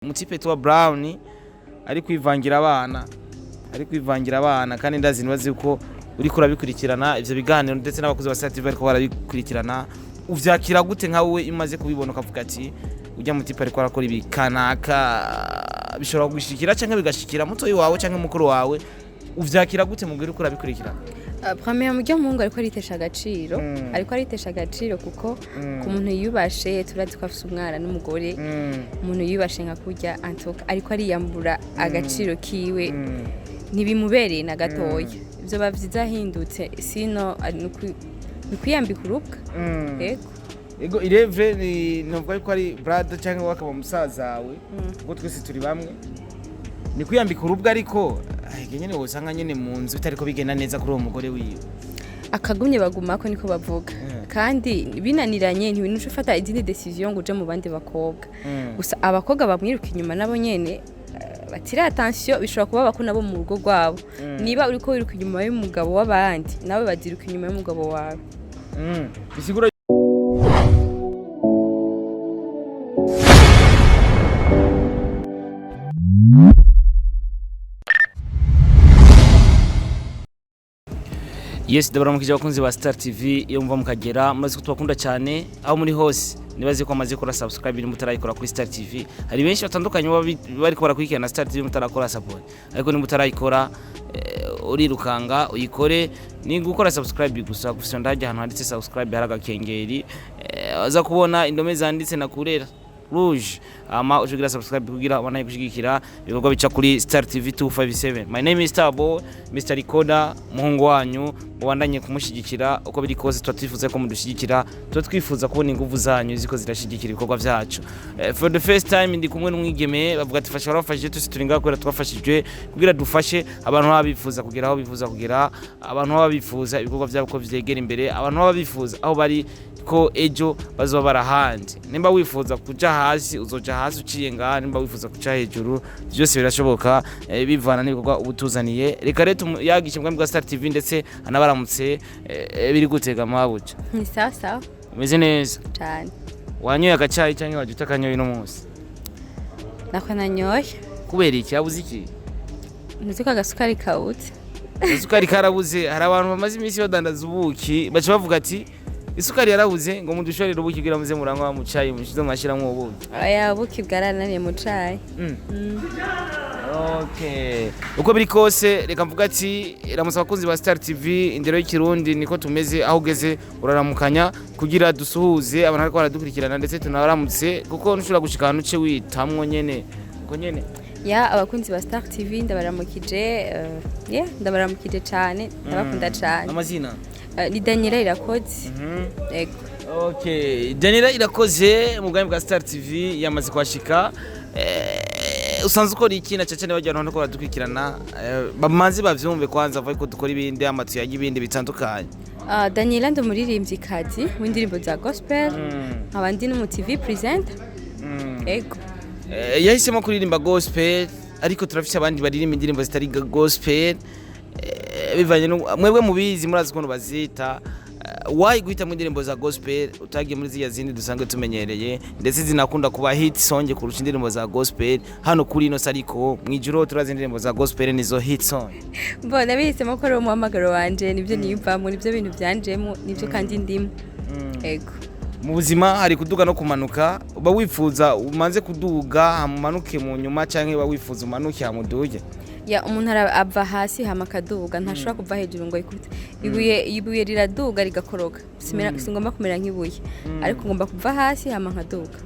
Umutipe wa Brown ari kwivangira abana, ari kwivangira abana, kandi ndazi nibazi ko uriko urabikurikirana ivyo biganiro, ndetse n'abakozi ba Star TV bariko barabikurikirana. Uvyakira gute nka wowe imaze kubibona, ukavuga ati ujya mutipe ariko arakora ibi kanaka, bishobora gushikira canke bigashikira mutoyi wawe canke mukuru wawe? Uvyakira gute mu gihe uriko urabikurikirana? Premièrement, ujya muhungu ariko aritesha agaciro. Ariko aritesha agaciro kuko ku muntu yiyubashe, turazi ko afise umwana n'umugore. Umuntu yiyubashe nka kurya antoka ariko ariyambura agaciro kiwe, ntibimubereye na gatoya. Ivyo biba vyiza ahindutse, sino ni kwiyambika urubwa. Yego. Ego, irevre ni novuga yuko ari brother cyangwa wakaba musaza wawe, kuko twese turi bamwe. Ni kwiyambika urubwa, ariko nyene wosanga nyene mu nzu bitariko bigenda neza kuri uwo mugore wiwe. Akagumye bagumako, niko bavuga. Kandi binaniranye, ntibintu ufata izindi décision ngo uje mu bandi bakobwa. Gusa abakobwa bamwiruka inyuma nabo nyene batire attention, bishobora kuba bako nabo mu rugo rwabo. Niba uriko wiruka inyuma y'umugabo w'abandi, nawe baziruka inyuma y'umugabo wawe. Bisigura Yes, ndabaramukije abakunzi ba Star TV iyo mva mukagera, murazi ko tubakunda cyane aho muri hose. Nibaze ko amaze gukora subscribe nimba mutarayikora kuri Star TV. Hari benshi batandukanye baba bariko barakurikirana Star TV mutarakora support, ariko nimba utarayikora, urirukanga uyikore. Ni gukora subscribe gusa, gusa ndajya ahantu handitse subscribe hari agakengeri, aza kubona indome zanditse na couleur rouge, ama ujugira subscribe kugira ubanaye gushigikira ibikorwa bica kuri Star TV 257. My name is Starboy Mr Recorder, muhungu wanyu. Mubandanye kumushigikira uko biri kose. Tuba twifuza ko mudushyigikira, tuba twifuza kubona ingufu zanyu ziko zirashigikira ibikorwa byacu. For the first time ndi kumwe n'umwigeme bavuga ati fasha warafashije. Twese turi ngaha kubera twafashijwe, kugira dufashe abantu baba bifuza kugera aho bifuza kugera, abantu baba bifuza ibikorwa byabo ko vyegera imbere, abantu baba bifuza aho bari ko ejo bazoba barahandi. Nimba wifuza kuja hasi, uzoja hasi uciye ngaha. Nimba wifuza kuja hejuru, byose birashoboka, bivana n'ibikorwa uba utuzaniye. Reka rero yagishe mu bwami bwa Star TV, ndetse anabaramutse. Biri gutega mabuja? Ni sawa sawa. Umeze neza? Cyane. Wanyoye agacayi cyangwa waje utakanyoye uno munsi? Nako nanyoye. Kubera iki? Yabuze iki? Ntuzi ko agasukari kawutse. Isukari karabuze. Hari abantu bamaze iminsi badandaza ubuki, baca bavuga ati isukari yarabuze, ngo mudushorere ubuki kugira muze muranywa mu cayi, mushize mwashiramwo ubuki. Oya, ubuki bwarananiye mu cayi. Okay. Uko biri kose, reka mvuga ati ramutse abakunzi ba Star TV. Indero y'ikirundi niko tumeze, aho ugeze uraramukanya kugira dusuhuze abantu ariko baradukurikirana, ndetse tunabaramutse, kuko ntushobora gushika ahantu uce witamwo nyene uko nyene. Ya, abakunzi ba Star TV ndabaramukije, yeah, ndabaramukije cyane, ndabakunda cyane. Amazina? Ni Daniela Irakoze. Yego. Okay, Daniela Irakoze mu bwami bwa Star TV yamaze kuhashika. Usanzwe ukora iki? Na cyane bajya abantu ko baradukurikirana, bamanze bavyumve kwanza vaye ko dukora ibindi amatu yaga ibindi bitandukanye. Daniela ndi umuririmvyikazi w'indirimbo za gospel, nkaba ndi n'umu TV presenter. Yego. Yahisemo kuririmba gospel, ariko turafise abandi baririmba indirimbo zitari gospel, bivanye mwebwe mubizi, murazi ukuntu bazita. Why guhitamo indirimbo za gospel, utagiye muri ziriya zindi dusanzwe tumenyereye, ndetse zinakunda kuba hit song kurusha indirimbo za gospel hano kuri ino? Ariko mwijoro turazi indirimbo za gospel nizo hit song. Mbona bihisemo ko ari umuhamagaro wanje, nibyo niyumvamo, nibyo bintu byanjemo, nibyo kandi ndimo. Yego. Mu buzima hari kuduga no kumanuka. Uba wifuza umanze kuduga hamumanuke mu nyuma, canke uba wifuza umanuke hamuduge? Ya, umuntu ava hasi hama akaduga, ntashobora kuva hejuru ngo yikubite ibuye. Ibuye riraduga rigakoroka. Singomba kumera nk'ibuye, ariko ngomba kuva hasi hama nkaduga.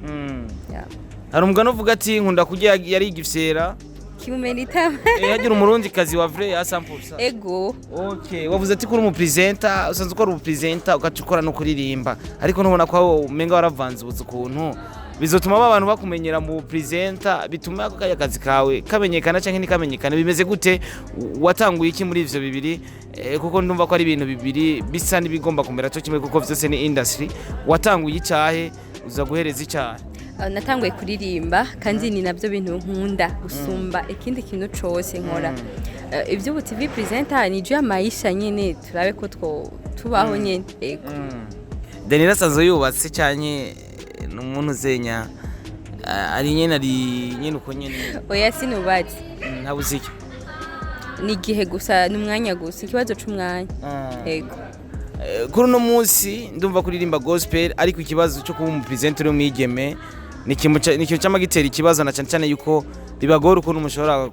Ya. Hari umugani uvuga ati nkunda kurya yari igifyera Kimumena itama. Yagira umurundi kazi wa vrai ya 100%. Ego. Okay, wavuze ati kuri umupresenter, usanzwe ukora ubupresenter, ugaca ukora no kuririmba, ariko ntubona ko aho umenga waravanze ubuze ukuntu bizotuma ba bantu bakumenyera mu presenter, bituma ako kaya kazi kawe kamenyekana canke ntikamenyekane? Bimeze gute? Watanguye iki muri ivyo bibiri? Kuko ndumva ko ari ibintu bibiri bisa n'ibigomba kumera cyo kimwe, kuko vyose ni industry. Watanguye icahe, uza guhereza icahe? Natanguye kuririmba, kandi ni nabyo bintu nkunda gusumba ikindi kintu cose nkora. Ivy'ubu TV presenter ni juu ya maisha nyene, turabe ko two tubaho nyene. Ego. Daniel asanzwe yubatse canke ni umuntu uzenya? Ari nyene, ari nyene uko nyene. Oya, sinubatse. Ntabuze iki? Ni igihe gusa, ni umwanya gusa, ikibazo c'umwanya, yego. Kuri uno munsi ndumva kuririmba gospel, ariko ikibazo cyo kuba umupresenter w'umwigeme ni ikintu cyama gitera ikibazo, na cyane cyane yuko bibagora ukuntu mushobora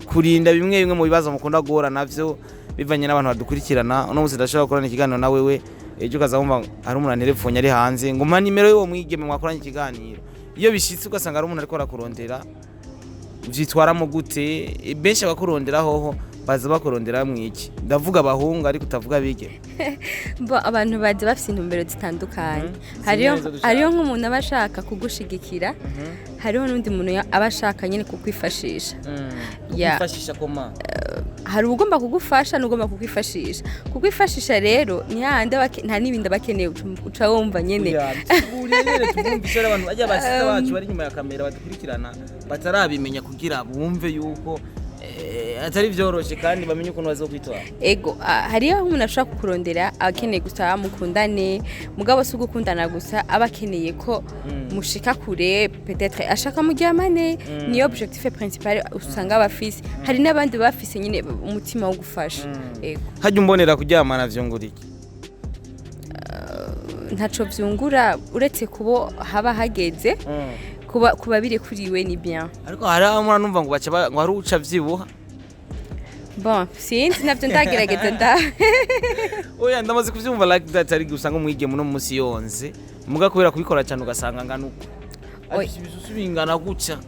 kurinda bimwe bimwe mu bibazo mukunda guhura navyo bivanye n'abantu badukurikirana. Uno munsi ndashobora gukorana ikiganiro na wewe, ejo ukaza wumva hari umuntu anterefonye ari hanze ngo mpa nimero y'uwo mwigeme mwakoranye ikiganiro. Iyo bishitse ugasanga hari umuntu ariko arakurondera, uvyitwaramo gute? Benshi abakurondera hoho baza bakurondera mwiki? Ndavuga abahungu, ariko utavuga abigeme. Bo, abantu baza bafise intumbero zitandukanye. Hariyo Zimwe nizo dushaka. Hariyo nk'umuntu aba ashaka kugushigikira, hariho n'undi muntu aba ashaka nyine kukwifashisha. Ya. Kwifashisha koma? Hari ugomba kugufasha n'ugomba kukwifashisha. Kukwifashisha rero ni hahandi nta n'ibindi aba akeneye, uca wumva nyene. Tuguriye nyene tubumvishe abantu bajya basista bacu bari inyuma ya kamera badukurikirana batarabimenya, kugira bumve yuko atari vyoroshe kandi bamenye ukuntu bazokwitwara. Ego, hariyo umuntu ashobora kukurondera akeneye gusa mukundane, mugabo si ugukundana gusa, aba akeneye ko mushika kure, peut-être ashaka muryamane, niyo objectif principal usanga bafise. Hari n'abandi bafise nyine umutima wo gufasha, ego. Hajya umbonera kuryamana vyungura iki? Ntaco vyungura uretse kubo haba hageze kuba birekuriwe, ni bien. Ariko hari aho mura numva ngo baca ngo hari uca vyibuha. Bon, sinzi, navyo ndagerageza nda Oya, ndamaze kuvyumva like that, ariko usanga umwigeme uno munsi yonze muga kubera kubikora cyane ugasanga ngana uko Oya. afise ibisusu bingana gutya.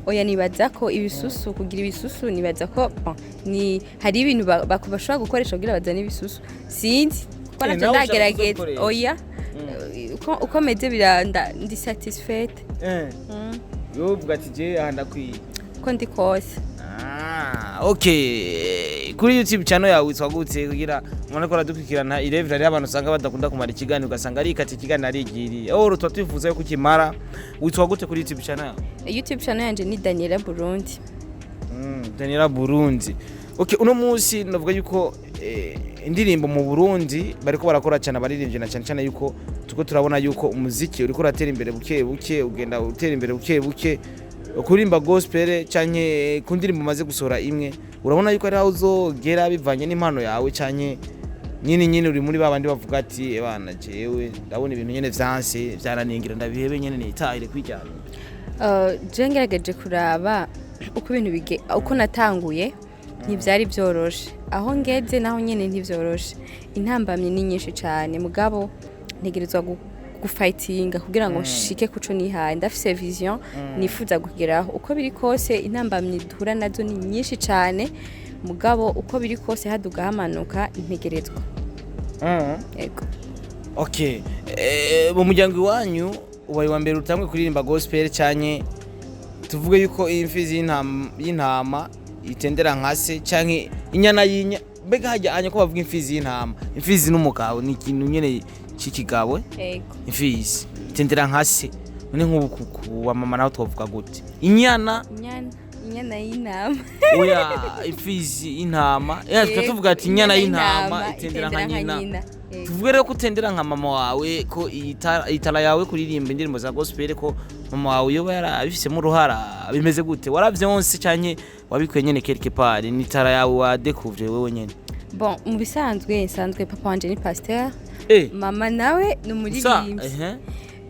Oya, nibaza ko ibisusu, kugira ibisusu, nibaza ko bon, ni hari ibintu bashobora gukoresha kugira bazane ibisusu, sinzi kuko navyo Nawe ushaka ndagerageza. kuzokoresha? Oya, uko meze biranda, ndi satisfaite. Yovuga ati je aha ndakwiye. Uko ndi kose. Ah, okay. Kuri YouTube channel yawe witwa gute, kugira umuntu ariko aradukurikirana? Irevre hariho abantu usanga badakunda kumara ikiganiro, ugasanga arikata ikiganiro arigiriye. Oh, tuba twifuza yuko ukimara. Witwa gute kuri YouTube channel yawe? YouTube channel yanje ni Daniela Burundi. Daniela Burundi. Okay, uno munsi navuga yuko indirimbo mu Burundi bariko barakora cyane abaririmbyi, na cyane cyane yuko tuko turabona yuko umuziki uriko uratera imbere buke buke, ugenda utera imbere buke buke. Kuririmba gospel canke ku ndirimbo umaze gusohora imwe, urabona yuko ari aho uzogera bivanye n'impano yawe, canke nyine nyine uri muri babandi bavuga ati: "Ebana, jewe ndabona ibintu nyene vyanse, vyaraningira, ndabihebe nyene nitahire kwijyana"? Je ngerageje kuraba uko ibintu uko natanguye, ntivyari vyoroshe. Aho ngeze naho nyene ntivyoroshe, intambamyi ni nyinshi cane, mugabo ntegerezwa gufightinga kugira ngo nshike kuco nihaye. Ndafise vision nifuza kugeraho. Uko biri kose intambamyi duhura nazo ni nyinshi cane, mugabo uko biri kose haduga hamanuka, ntegerezwa, yego. Okay. Mu muryango iwanyu ubaye wa mbere utangwe kuririmba gospel, canke tuvuge yuko imfizi y'intama itendera nka se, canke inyana y'inya, mbega hajya anya ko bavuga imfizi y'intama, imfizi n'umugabo ni ikintu nyene c'ikigabo? Yego. Imfizi itendera nka se, none nk'ubu ku wa mama naho twovuga gute? Inyana? Inyana y'intama. Oya, imfizi y'intama ya tuca tuvuga ati inyana y'intama itendera nka nyina. Yego. Tuvuge rero ko utendera nka mama wawe, ko itara yawe kuririmba indirimbo za gospel, ko mama wawe yoba yarabifisemo uruhara. Bimeze gute? Waravyonse canke wabikuye nyene quelque part, ni itara yawe wa découvre wewe nyene? Bon, mu bisanzwe nsanzwe papa wanje ni pasteur. Mama nawe ni Usa umuririmbyi.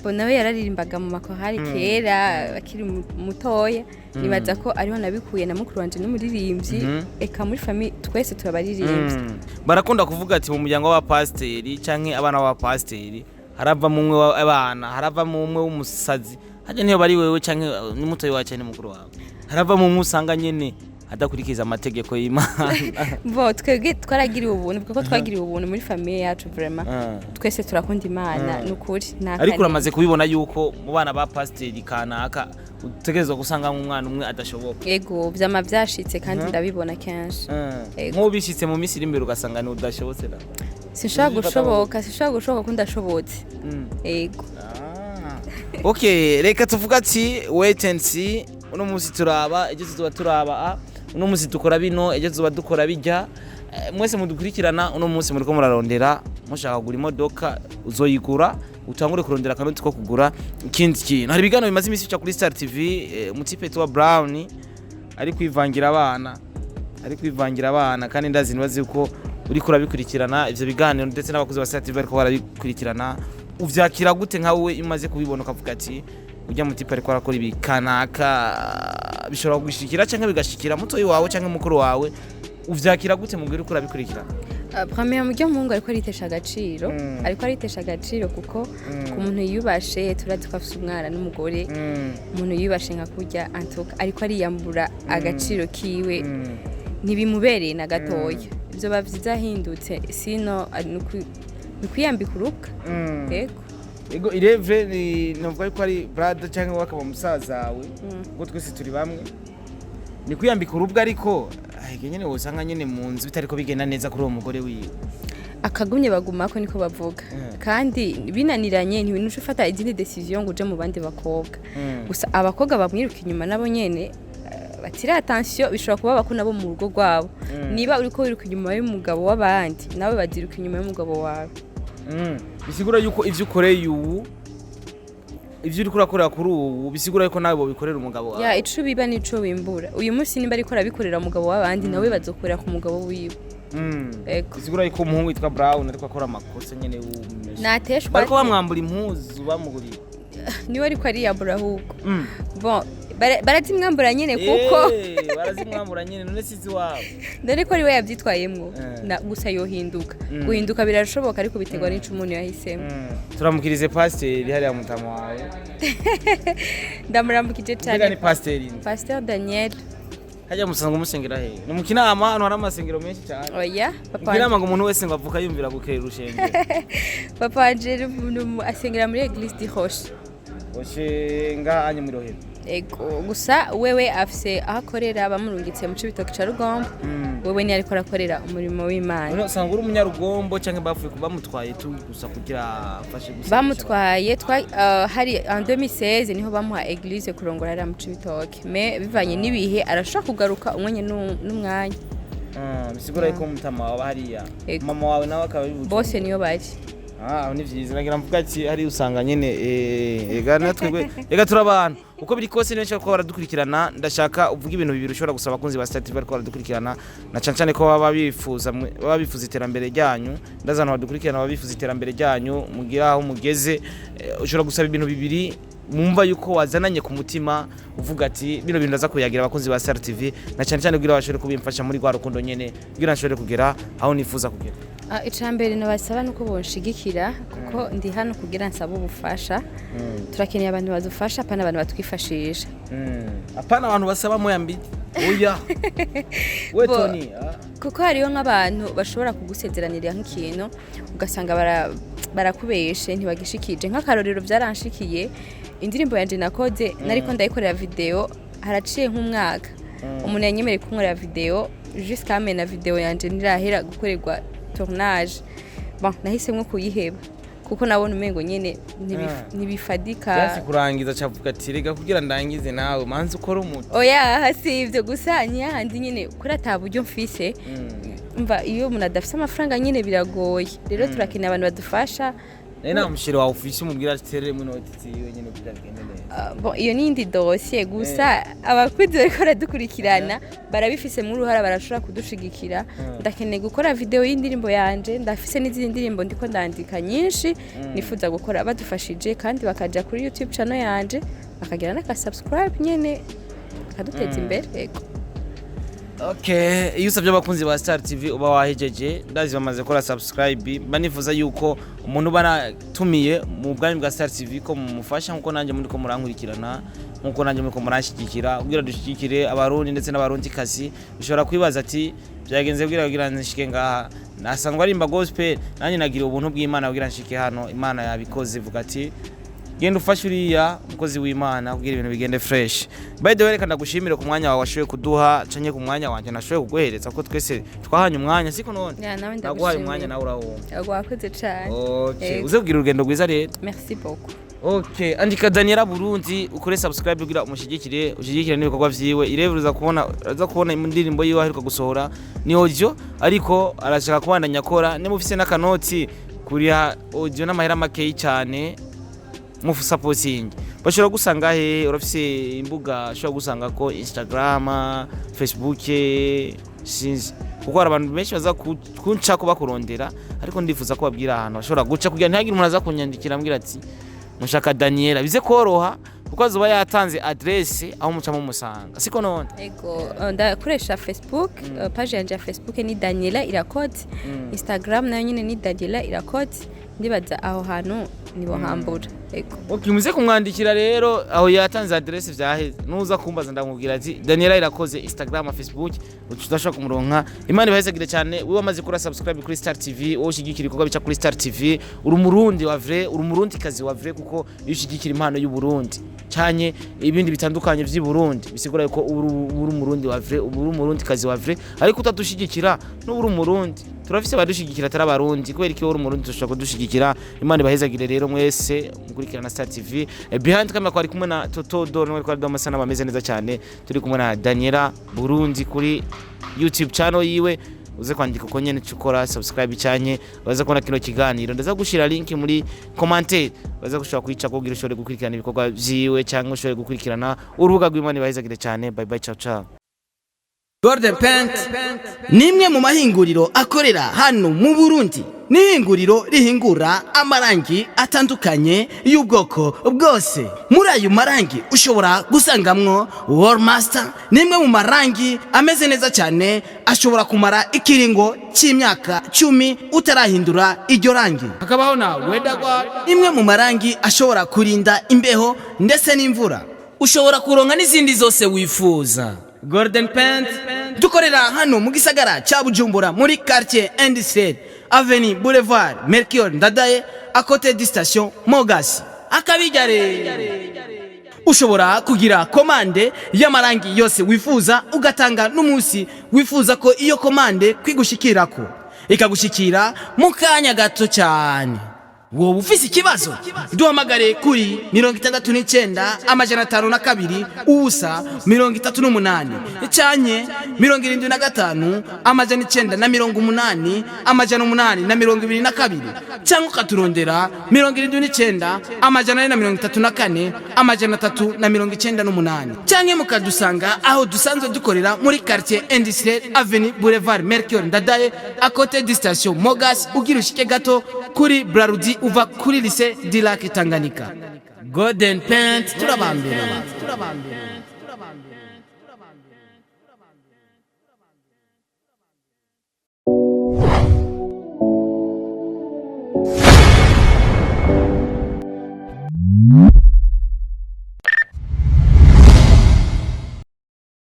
Bon, nawe yararirimbaga mu makorali kera akiri mutoya, nibaza ko ariho nabikuye. Na mukuru wanje n'umuririmbyi. Eka muri famille twese turabaririmbyi. Barakunda kuvuga ati mu muryango w'abapasiteri canke abana b'abapasiteri haravamo umwe w'abana, haravamo umwe w'umusazi. Harya niyo bari wewe canke n'umutoyi wawe canke mukuru wawe, haravamo umwe usanga nyene adakurikiza amategeko y'Imana. Bo, twebwe twaragiriwe ubuntu, kuko twagiriwe ubuntu muri famille yacu vraiment. Twese turakunda Imana, ni ukuri nta Ariko kanenge. uramaze kubibona yuko mu bana ba pasiteri kanaka utegerezwa gusanga umwana umwe adashoboka? Ego, vyama vyashitse kandi ndabibona kenshi. Ego. Nk'ubu bishitse mu minsi iri imbere ugasanga ni udashobotse da? Sinshobora Uzifata gushoboka, sinshobora gushoboka ko ndashobotse, ego. Okay, reka tuvuga ati wait and see. Uno munsi turaba, ejo tuzoba turaba, uno munsi dukora bino, ejo tuzoba dukora bijya. Mwese mudukurikirana uno munsi, muriko murarondera, mushaka kugura imodoka, uzoyigura utangure kurondera akanoti ko kugura ikindi kintu. Hari ibiganiro bimaze iminsi bica kuri Star TV, umutipe wa Brown ari kwivangira abana, ari kwivangira abana, kandi ndazi nibazi ko uriko urabikurikirana ivyo biganiro, ndetse n'abakozi ba Star TV bariko barabikurikirana. Uvyakira gute nka wowe iyo umaze kubibona, ukavuga ati ujya mutipe ariko arakora ibi kanaka, bishobora kugushikira canke bigashikira mutoyi wawe canke mukuru wawe? Uvyakira gute mu gihe uriko urabikurikirana? Premièrement, ujya muhungu ariko aritesha agaciro, ariko aritesha agaciro, kuko ku muntu yiyubashe, turazi ko afise umwana n'umugore. Umuntu yiyubashe nka kurya, antuka ariko ariyambura agaciro kiwe, ntibimubereye na gatoya. Ibyo bavyiza ahindutse, sino ni kwiyambika urubwa. Yego. Ego, irevre ni navuga yuko ari brother cyangwa we akaba musaza wawe, ubwo twese turi bamwe, ni kwiyambika urubwa. Ariko ahige nyene wosanga nyene mu nzu bitariko bigenda neza kuri uwo mugore wiwe. Akagumye bagumako, niko bavuga. Kandi binaniranye, ntibinuje ufata izindi décision ngo uje mu bandi bakobwa. Gusa abakobwa bamwiruka inyuma nabo nyene batira attention, bishobora kuba bako nabo mu rugo rwabo. Niba uriko wiruka inyuma y'umugabo w'abandi, nawe baziruka inyuma y'umugabo wawe. Bisigura yuko ivyo ukoreye ubu, ivyo uriko urakorera kuri ubu, bisigura yuko nawe bobikorera umugabo wawe. Ya, ico biba nico wimbura. Uyu munsi nimba ariko arabikorera umugabo w'abandi, nawe bazokorera ku mugabo wiwe. Ego. Bisigura yuko umuhungu witwa Brown ariko akora amakosa nyene w'umeshe. Nateshwa. Bariko bamwambura impuzu bamuguriye. Niwe ariko ariyambura ahubwo. Bon, barazimwambura nyene kuko Barazimwambura nyene, none sizi iwabo. Dore ko ari we yabyitwayemwo. Na gusa yohinduka. Guhinduka birashoboka, ariko biterwa n'ico umuntu yahisemo. Turamukirize pasiteri hariya mutamu wawe. Ndamuramukije Mbega ni cyane. pasiteri nde? Pasteur Daniel. Hajya musanzwe musengera hehe? Ni mu Kinama, hano hari amasengero menshi cyane. Oya, Mu papa Kinama wanje. ngo umuntu wese ngo avuka yumvira gukera urushengero. Papa wanje asengera muri Église du Rocher. Oshe ngaha anye muri Rohero? Ego, gusa wewe afise aho akorera, bamurungitse mu Cibitoke ca Rugombo. Wewe ni ariko arakorera umurimo w'Imana. None usanga uri umunyarugombo canke bapfuye bamutwaye tu gusa kugira afashe gusa? Bamutwaye twa hari en 2016, niho bamuha église kurongora hariya mu Cibitoke, mais bivanye n'ibihe arashobora kugaruka umwanya n'umwanya. Bisigura yuko mutama wawe hariya. Ego. Mama wawe nawe akaba ari Bujumbura. Bose niyo bari. Ah, aho ni vyiza. Nagira mvuga ati hari usanga nyene ega natwe ega turi abantu uko biri kose ni benshi ko baradukurikirana. Ndashaka uvuga ibintu bibiri ushobora gusaba abakunzi ba Star TV bariko baradukurikirana, na cane cane ko baba bifuza iterambere ryanyu. Ndazana badukurikirana baba bifuza iterambere ryanyu, mugira aho mugeze. Ushobora gusaba ibintu bibiri mwumva yuko wazananye ku mutima, uvuga ati bino bintu ndaza kuyagira abakunzi ba Star TV, na cane cane kugira bashobore kubimfasha muri rwa rukundo nyene, kugira nshobore kugera aho nifuza kugera. Icambere nabasaba nuko bonshigikira, kuko ndi hano kugira nsabe ubufasha. Turakeneye abantu badufasha, apana abantu batwifashisha. Apana abantu basaba moya mbili, oya we. Tony ah. Kuko hariho nk'abantu bashobora kugusezeranira nk'ikintu, ugasanga barakubeshe, ntibagishikije. Nk'akarorero, byaranshikiye, indirimbo yanje nakoze nariko ndayikorera video, haraciye nk'umwaka umuntu yanyemereye kunkorera video, jusqu'à na video yanje ntirahera gukorerwa tournage. Bon, nahisemwo kuyiheba kuko nabona umengo nyene ntibifadika. Byasi kurangiza cavuga ati rega kugira ndangize nawe manzi ukora umuti. Oya, si ivyo gusa, ni hahandi nyene kuri ata buryo mfise. Umva, iyo umuntu adafise amafaranga nyene biragoye. Rero turakeneye abantu badufasha. Naye nta musheri wawe ufise umubwira ati terere inoti ziwe nyene kugira bigende neza? Bon, iyo ni indi dosiye. Gusa abakuzi bariko baradukurikirana barabifisemwo uruhara, barashobora kudushigikira. Ndakeneye gukora video y'indirimbo yanje, ndafise n'izindi ndirimbo ndiko ndandika nyinshi nifuza gukora. Badufashije kandi bakaja kuri YouTube channel yanje, bakagira n'aka subscribe nyene, bakaduteza imbere. Yego. Okay, iyo usabye abakunzi ba Star TV uba wahejeje. Ndazi bamaze gukora subscribe. Mba nifuza yuko umuntu uba natumiye mu bwami bwa Star TV ko mumufasha nkuko nanjye muri ko murankurikirana, nkuko nanjye muri ko muranshyigikira, kugira dushyigikire Abarundi ndetse n'Abarundi kazi. Ushobora kwibaza ati byagenze kugira nshike ngaha, nasanzwe arimba gospel, nanjye nagira ubuntu bw'Imana kugira nshike hano. Imana yabikoze, ivuga ati genda ufashe uriya umukozi w'Imana kugira ibintu bigende fresh. By the way, reka ndagushimire ku mwanya wawe washoboye kuduha, canke ku mwanya wanje nashoboye kuguhereza, kuko twese twahanye umwanya, siko none? Ya, nawe Naguhaye umwanya ndagushimiye. nawe urawumva. Wakoze cane. Okay. Yego. Uze kugira urugendo rwiza rero. Merci beaucoup. Okay, andika Daniela Burundi, ukore subscribe kugira umushigikire, ushigikire n'ibikorwa vyiwe. Irevuza uza kubona indirimbo yiwe aheruka gusohora, ni audio, ariko arashaka kubandanya akora. Niba ufise n'akanoti kuriha audio n'amahera makeyi cyane, mufu supporting. Bashobora gusanga he? Urafise imbuga ashobora gusanga ko Instagram, Facebook, sinzi, kuko hari abantu benshi baza kunca ko bakurondera, ariko ndifuza ko babwira ahantu bashobora guca kugira ntihagire umuntu aza kunyandikira ambwira ati mushaka Daniela, bize koroha kuko azoba yatanze adresse aho muca mumusanga, siko none? Ego, ndakoresha Facebook, page yanje ya Facebook ni Daniela Irakoze. Instagram nayo nyine ni Daniela Irakoze. Ndibaza aho hantu nibo hambura. Ego. Okay, muze kumwandikira rero aho yatanze adresse, vyaheze. Nuza kumbaza ndamubwira ati Daniela Irakoze, Instagram, Facebook, udashobora kumuronka. Imana ibahezagire cyane. Wewe wamaze kuri subscribe kuri Star TV, wowe ushigikira ibikorwa bica kuri Star TV, uri umurundi wa vrai, uri umurundi kazi wa vrai, kuko iyo ushigikira impano y'u Burundi canye ibindi bitandukanye vy'i Burundi, bisigura yuko uri umurundi wa vrai, uri umurundi kazi wa vrai. Ariko utadushigikira n'uri umurundi. Turafise abadushigikira atari abarundi, kubera iki wowe uri umurundi dushobora kudushigikira? Imana ibahezagire rero mwese mukurikirana Star TV. Behind camera kwari kumwe na Toto Dor, niwe twari amasana bameze neza cyane. Turi kumwe na Daniela Burundi kuri YouTube channel yiwe, uze kwandika uko nyene ukora subscribe cyanye baza kubona kino kiganiro. Ndaza gushira link muri commentaire, baza gushobora kwica kugira ushobore gukurikirana ibikorwa vyiwe cyangwa ushobore gukurikirana urubuga rw'Imana. Ibahezagire cyane. Bye bye, ciao ciao. Golden Paint ni imwe mu mahinguriro akorera hano mu Burundi. Ni ihinguriro rihingura amarangi atandukanye y'ubwoko bwose. Muri ayo marangi ushobora gusangamwo Wall Master, ni imwe mu marangi ameze neza cyane, ashobora kumara ikiringo cy'imyaka 10 utarahindura iryo rangi. Hakabaho na Wedagwa, imwe mu marangi ashobora kurinda imbeho ndetse n'imvura. Ushobora kuronka n'izindi zose wifuza. Golden Paint dukorera hano mu gisagara cya Bujumbura, muri quartier industriel, avenue Boulevard Melchior Ndadaye, à côté de station Mogas. Akabijyare, ushobora kugira commande y'amarangi yose wifuza, ugatanga n'umunsi wifuza ko iyo commande kwigushikirako, ikagushikira mu kanya gato cyane. Wowe ufise ikibazo, duhamagare kuri 69 502 0 38 canke 75 980 822, cyangwa ukaturondera 79 434 398, cyangwa mukadusanga aho dusanzwe dukorera muri quartier industriel, avenue Boulevard Melchior Ndadaye, à côté de station Mogas, ugira ushike gato kuri Brarudi uva kuri lycée du Lac Tanganyika. Golden Paint, turabambere.